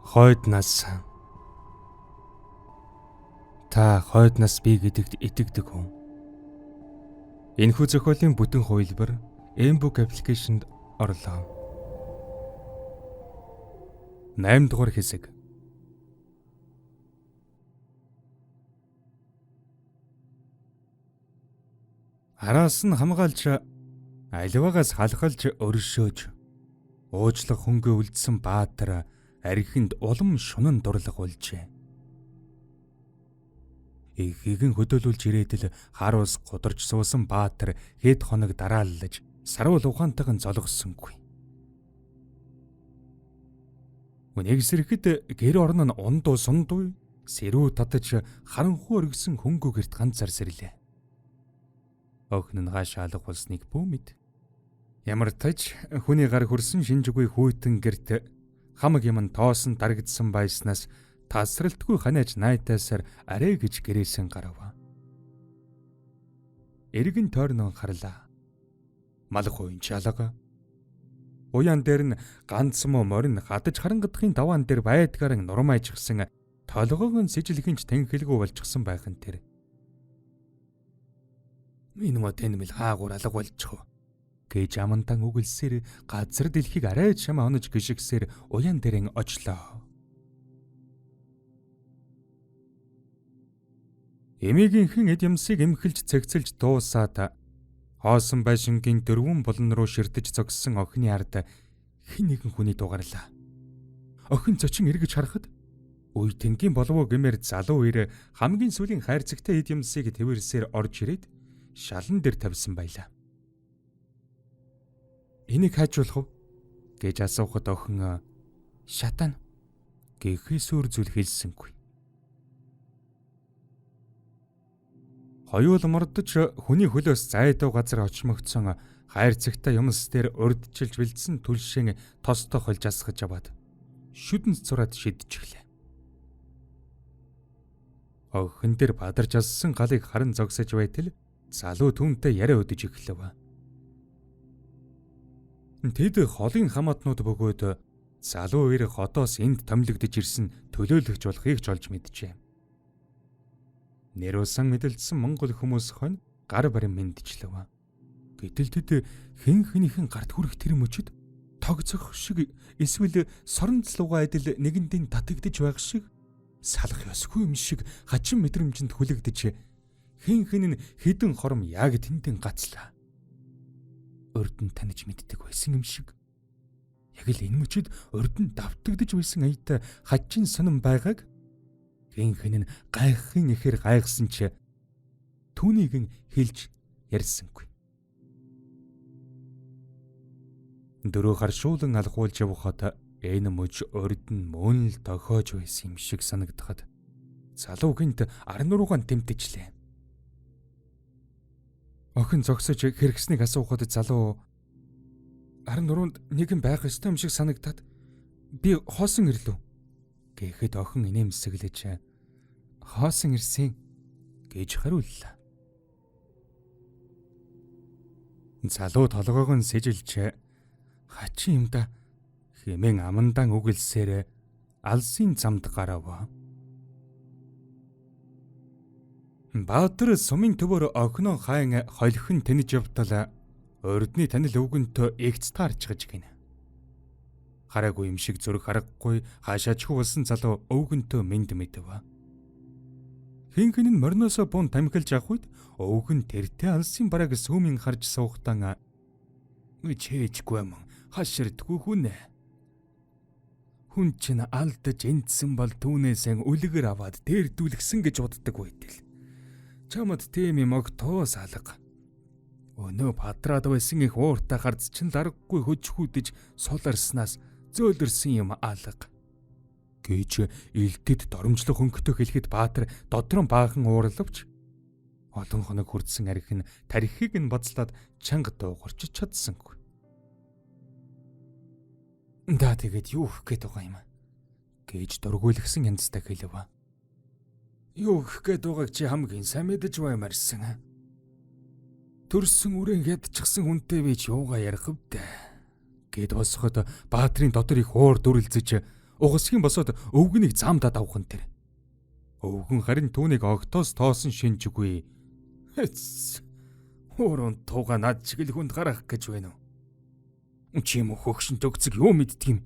Хойд нас. Та хойд нас бий гэдэгт итгэдэг хүн. Энэхүү зохиолын бүтэн хувилбар Mbook application-д орлоо. 8 дугаар хэсэг. Араас нь хамгаалж аливаагаас халахалж өршөөж уучлах хөнгө үлдсэн Баатар архинд улам шунан дурлах болжээ. Ихийг хөдөөлүүлж ирээд л хар ус гударч суусан Баатар хэд хоног дарааллаж саруул ухаантайхан золгосонгүй. Үнийг сэрэхэд гэр орон нь ундуу сундуй сэрүү татаж харанхуй өргөсөн хөнгө гэрт ганцаар сэрлээ. Охин нь хаашаа алга болсныг бүү мэд. Ямар тач хүний гар хөрсөн шинжгүй хүйтэн гэрт хамаг юм нь тоосон дарагдсан байснаас тасралтгүй ханиач найтаасаар арай гэж гэрээсэн гарав. Эргэн тойрнон харлаа. Малх уян чалга. Уян дээр нь ганц мө морин хадаж харангадахын даваан дээр байдгаараа нурмайчихсан толгоогон сэжилхинч тэнхэлгүй болчихсон байх нь тэр. Энэ мө тэнмэл хаагур алга болчих гэж амандан үгэлсээр газар дэлхийг арай ч шам онож гიშгсээр уян дээрэн очлоо. Эмээгийнхэн эд юмсыг эмхэлж цэгцэлж дуусаад хоосон байшингийн дөрвөн булан руу ширтэж зогссон охины ард хэн нэгэн хүний дугаарлаа. Охин зочин эргэж харахад үе тэнгийн болов уу гэмээр залуу ир хамгийн сүүлийн хайрцагтай эд юмсыг тэрвэрсээр орж ирээд шалан дээр тавьсан байлаа. Энийг хайжуулах уу гэж асуухад охин шатан гэхээс өөр зүйл хэлсэнгүй. Хоёул мордож хүний хөлөөс зайдуу газар очмогдсон хайрцагтай юмс дээр урдчилж бэлдсэн түлшин тостой холж асгаж аваад шүдэн цураад шидчихлээ. Охин дээр бадарч ассан галыг харан зогсож байтал залуу түүнтэй яриа өдөж эхлэв. Тэд холын хамаатнууд бөгөөд залуу ир хотоос энд томилогдож ирсэн төлөөлөгч болохыг ч олж мэджээ. Нэрүүлсэн мэдлдсэн монгол хүмүүс хонь гар барин мэдчихлэв. Гэтэл тэд хэн хэнийхэн гарт хүрэх тэр мөчид тогцох шиг эсвэл соронцлууга адил нэгэндийн татагдж байх шиг салах ёсгүй юм шиг хачин мэдрэмжинд хүлэгдэж хэн хэн нь хідэн хором яг тэндэн гацлаа. Урд нь таних мэддэг байсан юм шиг. Яг л энэ мөчид урд нь давтагдж байсан аятай хачин сонин байгааг хэн хэн нь гайхахын ихээр гайхсан ч түүнийг нь хэлж ярьсангүй. Дөрөв харшуулан алгуулж явхад энэ мөч урд нь мөн л тохиож байсан юм шиг санагдахад залуу гинт арн руугаан тэмтэжлээ. Охин зогсож хэрэгснийг асуухад залуу арн нуруунд нэгэн байх ёстой юм шиг санагдаад би хоосон ирлээ гэхэд охин инээмсэглэж хоосон ирсэн гэж хариуллаа. Залуу толгойг нь сэжилж хачин юм да хэмээн амандан үгэлсээр алсын замд гарав. Баатар сумын төвөр охиноо хайн холихон тэнэж явтал урдны танил өвгөнтөө эгц таарчгаж гинэ. Хараагүй юм шиг зүрх харахгүй хаашаачгүй болсон залуу өвгөнтөө мэд мэдэв. Хэн хэн нь мориноосоо бун тамхилж авах үед өвгөн тэртээ алсын барааг сүүмийн харж суухдаа чээжгүй юм хаширдгүй хүн ээ. Хүн чинь алдаж эндсэн бол түүнээсээ үлгэр аваад дээрдүүлгсэн гэж боддог байтал. Чамд тийм юм огтоос алга. Өнөө падраад байсан их ууртай гарц чинь ларгагүй хөж хүүдэж суларснаас зөөлөрсөн юм алга гэж илтэд доромжлох хөнгөтөө хэлэхэд Баатар дотрон баахан уурлавч олон хоног хүрдсэн арх нь тархийг нь базлаад чанга дуугарч чадсангүй. Да тэгээд юу өгөх гээд байгаа юм гэж дургуйлгсан янзтай хэлв. Юу өгөх гээд байгааг чи хамгийн сайн мэдэж баймарсан. Төрсөн үрэн ядчихсан хүнтэй би ч юугаа ярих вдэ гэд босоход Баатрын дотор их уур дүрлзэж Угсхийн босоод өвгөнийг замдаа давхан тэр. Өвгөн харин түүнийг огтоос тоосон шинжгүй. Эц. Хурун туга над чиг л хүнд гарах гэж байна уу? Чи юм хөгшин төгцөг юу мэддэг юм?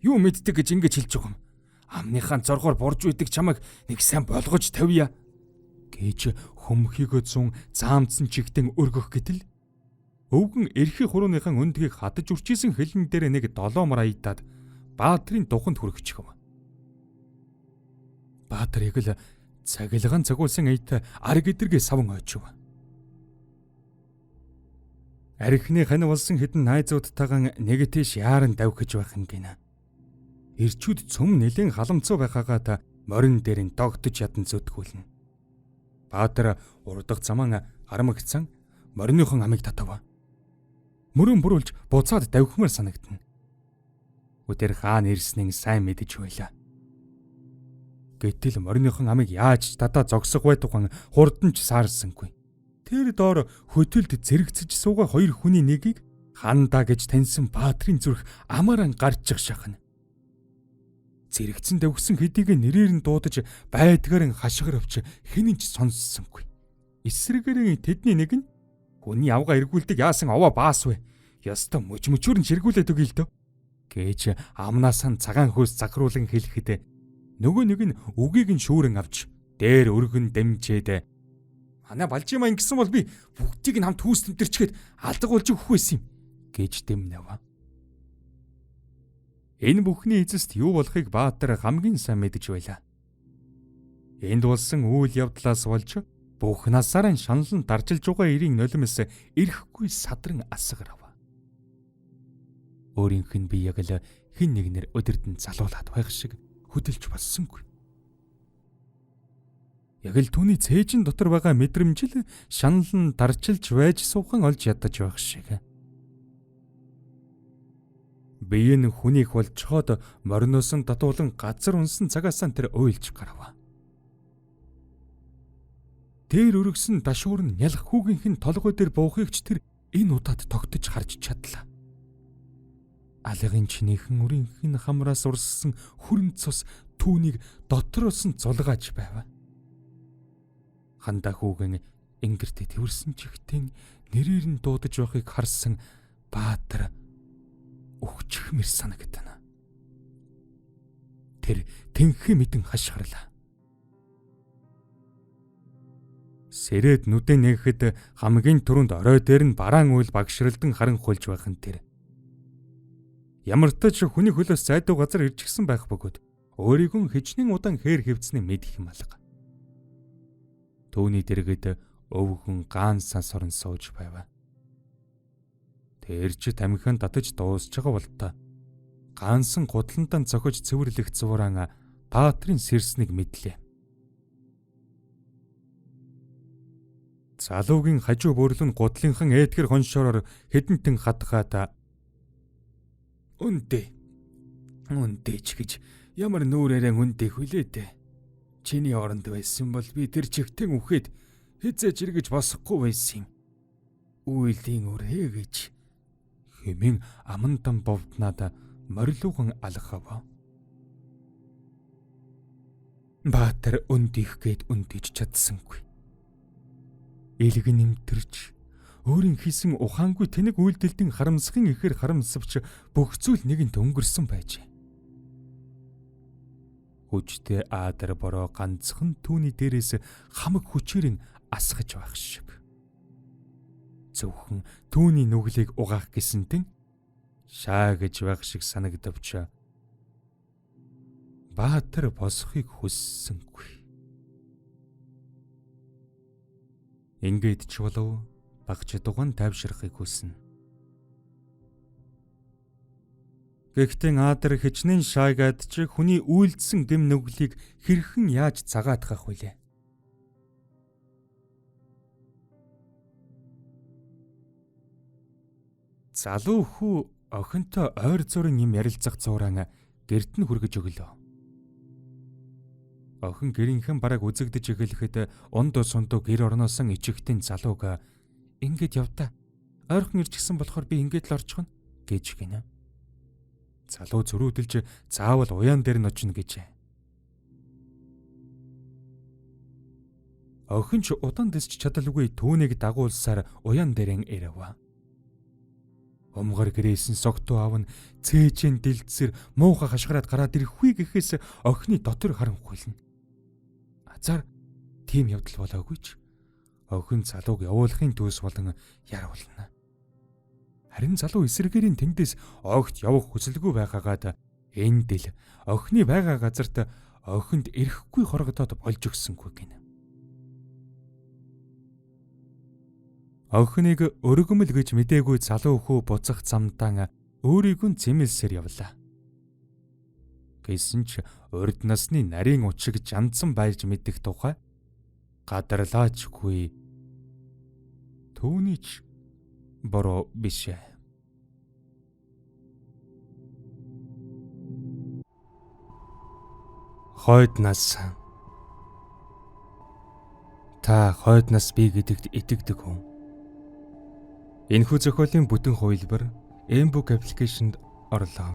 Юу мэддэг гэж ингэж хэлж байгаа юм? Амныхаа зоргоор бурж үйдэг чамайг нэг сайн болгож тавья гэж хөмхийгөө зун заамдсан чигтэн өргөх гэтэл өвгөн эрхий хурууныхан өндгийг хадаж үрчээсэн хөлн дээр нэг долоомор аядаад Баатрын духанд хүрчихв. Баатар яг л цагилган цагуулсан аятай арг эдэргээ саван ойчив. Архины хань болсон хэдэн найзуудтайгаан нэг тийш яаран давхиж байх юм гинэ. Ирчүүд цөм нэлэн халамцуу байхаагаад морин дээр нь догтож ядан зүтгүүлнэ. Баатар урдах заман харамгцсан мориныхон амийг татав. Мөрөн бүруулж буцаад давхимаар санагдана. Өдөр хаан ирснийг сайн мэдэж байлаа. Гэтэл мориныхон амийг яаж дадаа зогсох вэ тухайн хурдан ч саарсангүй. Тэр доор хөтөлд зэрэгцэж суугаа хоёр хүний нэгийг хандаа гэж таньсан Баатрын зүрх амааран гарчих шахна. Зэрэгцэн давхсан хэдийгэ нэрээр нь дуудаж байдгаар нь хашгиравч хинэн ч сонссонгүй. Эсрэгээр тэдний нэг нь хүний авга эргүүлдэг яасан овоо баас вэ? Ёстой мөч мөчөр нь ширгүүлээд өгье л дөө гэж амнаасаа цагаан хөөс загруулан хэлэхэд нөгөө нэг нь үгийг нь шүүрэн авч дээр өргөн дэмжээд манай балжимаа ингэсэн бол би бүгдийг нь хамт хүүс тэмтэрчгээд алга болж өгөх байсан юм гэж дэмнэв. Энэ бүхний эцэст юу болохыг Баатар хамгийн сайн мэдэж байлаа. Энд болсон үйл явдлаас болж бүх насаараа шаналн дарчилж байгаа эрийн нулимс эрэхгүй садран асгарав. Өөрийнх нь би яг л хин нэгнэр өдөрдөн залуулаад байх шиг хөдөлж болсонгүй. Яг л түүний цээжин дотор байгаа мэдрэмж л шаналн дарчилж байж суухан олж ядаж байх шиг. Бие нь хүнийх болцоход мориноос нь татуулан газар унсан цагаасаа тэр уйлж гарав. Тэр өргөсөн дашуур нь нялх хүүгийнх нь толгой дээр буухыг ч тэр энэ удаад тогтож харж чадлаа. Алгын чинийхэн үрийнх нь хамраас урссан хүрэн цус түүнийг дотроос нь зулгааж байв. Хандаа хүүгэн ингэртээ тэрсэн чигтэн нэрээр нь дуудаж байхыг харсан Баатар өгчихмэр санагдана. Тэр тэнхээ мэдэн хашгирлаа. Сэрэд нүдэн нээхэд хамгийн түрүүнд орой дээр нь бараан үйл багшралдан харан хулж байх нь тэр. Ямар ч хүний хөлөөс зайдуу газар ирчихсэн байх бөгөөд өөрийгөө хичнээн удаан хээр хэвцнийг мэдэх юм алга. Түүний дэргэд өвгөн гаансан сорон сууж байв. Тэр чи тамхин татаж дуусч байгаа болтой. Гаансан гудлантан цохиж цэвэрлэх зуурaan Баатрын сэрснийг мэдлээ. Залуугийн хажуу бөрлөн гудлынхан ээдгэр хоншоороор хэдэнтэн хатгаад үндэ үндэ ч гэж ямар нүүрээрээ үндэ хүлээ дээ. Чиний оронд байсан бол би тэр чигтэн үхээд хизээж эргэж босохгүй байсан юм. Үйлийн үрээ гэж хэмээн амандан бовднаад морилуухан алгав. Баатар өндих гээд өндөж чадсангүй. Илэг нэмтэрч өөрийн хийсэн ухаангүй тэнэг үйлдэлтийн харамсахын ихээр харамсавч бүх зүйл нэгэнт өнгөрсөн байжээ. Хүчтэй аадар бороо ганцхан түүний дээрээс хамаг хүчээр нь асгаж байх шиг. Зөвхөн түүний нүглийг угаах гэсэнтэн шаа гэж байх шиг санагдавч Баатар босхийг хүссэнгүй. Ингээд ч болов багч дуган тайвширхыг хүснэ. Гэхдээ аадар хичнээн шаагаад чи хүний үйлдсэн гэм нүглийг хэрхэн яаж цагаатгах вүлээ? Залуу хүү охинтой ойр зурын юм ярилцах зуурaan гэрт нь хүргэж өглөө. Охин гэрийнхэн бараг үзэгдэж эхлэхэд унд сундуу гэр орноосон ичигтэн залууг ингээд явда. Ойрхон ирчихсэн болохоор би ингээд л орчихно гэж гинэ. Залуу зөрүүдэлж заавал уяан дээр нь очино гэжээ. Охин ч удаан дэсч чадалгүй түүнийг дагуулсаар уяан дээрэн ирэв. Умгар гэрээсэн согтуу аав нь цээжин дэлцэр муухай хашгираад гараад ирэхгүй гэхээс охины дотор харанхуйлна. Азар тийм явдал болоогүй ч охин залууг явуулахын төс болон яруулна. Харин залуу эсэргээрийн тэндээс огт явах хүсэлгүй байгаагаад энэ дэл охины байгаа газарт охинд ирэхгүй хорогдоод болж өгсөнгүй гинэ. Охиныг өргөмөл гэж мдээгүй залуу хүү буцах замдаан өөрийг нь зэмлсээр явлаа. Гэсэн ч урд насны нарийн учиг жандсан байж мэдэх тухай гадарлаачгүй. Түүний ч буруу биш. Хойд нас. Та хойд нас бий гэдэгт итгэдэг хүн. Энэхүү зохиолын бүтэн хувилбар Mbook application-д орлоо.